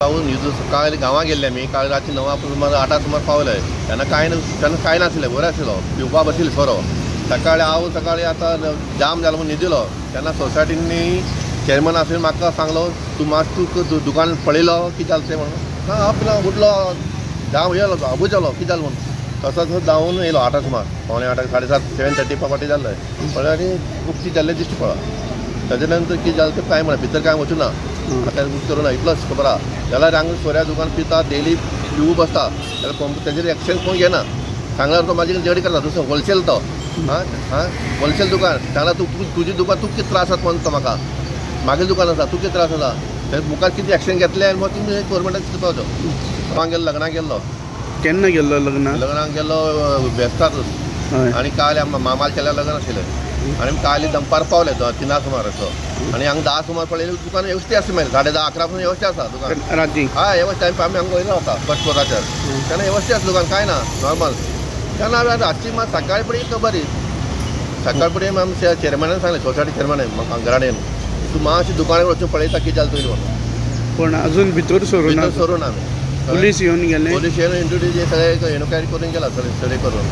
पावून काल गांवां गेल्ले आमी. काल राती 9 सुमार 8 सुमार पावले. तेन्ना कांय तेन्ना कांय नासलें, बरो आशिल्लो, पिवपा बशिल्लो सोरो. सकाळी हांव सकाळी आतां जाम जालो म्हूण न्हिदिलो. तेन्ना सोसायटींनी चेअरमॅन आसून म्हाका सांगलो, तूं मातसो तूं दुकान पळयलो कितें जालें तें म्हणून. ना हांव पिलो, उठलो, जाम येयलो, आबूज जालो कितें जालें म्हणून. तसोच धांवून येयलो 8 सुमार, 7:45 7:45 7:30 फावटी जाल्लें पळय आनी उक्ती जाल्लें दिश्टी पडला. ताजे नंतर कितें जालें तें कांय म्हणा भितर कांय वचूं ना, आतां करूं ना, इतलोच खबर आहा. जाल्यार हांगा सोऱ्या दुकान पिता, डेली पिवू बसता, जाल्यार तेजेर एक्शन कोण घेना. सांगल्यार तो मागीर झगडी करता. दुसरो होलसेल तो, आं आं होलसेल दुकान. सांगल्यार तूं तुजें दुकान तुका कितें त्रास जाता म्हणटा म्हाका, मागीर दुकान आसा तुका कितें त्रास जाता, ते मुखार कितें एक्शन घेतलें आनी मागीर तुमी गोवोरमेंटाक चिंतपाचो. हांव गेल्लो लग्नाक गेल्लो. केन्ना गेल्लो लग्नाक? लग्नाक गेल्लो बेस्तारूच. आनी काल मामाल चेल्या लग्न आशिल्लें आनी काल दनपार पावले 3 सुमार असो. आनी हांगा 10 सुमार पळयलें दुकान वेवस्थीत आसा मरे, 10:30 11 पासून व्यवस्थीत आसा दुकान राती. हय व्यवस्थीत. आमी हांगा वयलो वता फर्स्ट फ्लोराचेर, तेन्ना व्यवस्थीत आसा दुकान, कांय ना नॉर्मल. तेन्ना हांवें रातची मात सकाळी फुडें खबर, सकाळ फुडें आमी चेअरमॅनान सांगलें, सोसायटी चेअरमॅनान म्हाका घरा कडेन, तूं मातशें दुकानार वचून पळयता कितें जालें तुजें म्हणून. पूण अजून भितर सरूं ना? भितर सरूं ना आमी. पुलीस येवन गेले? पुलीस येवन इंट्रोड्यूस सगळें एन्क्वायरी करून गेला, सगळें सगळें करून.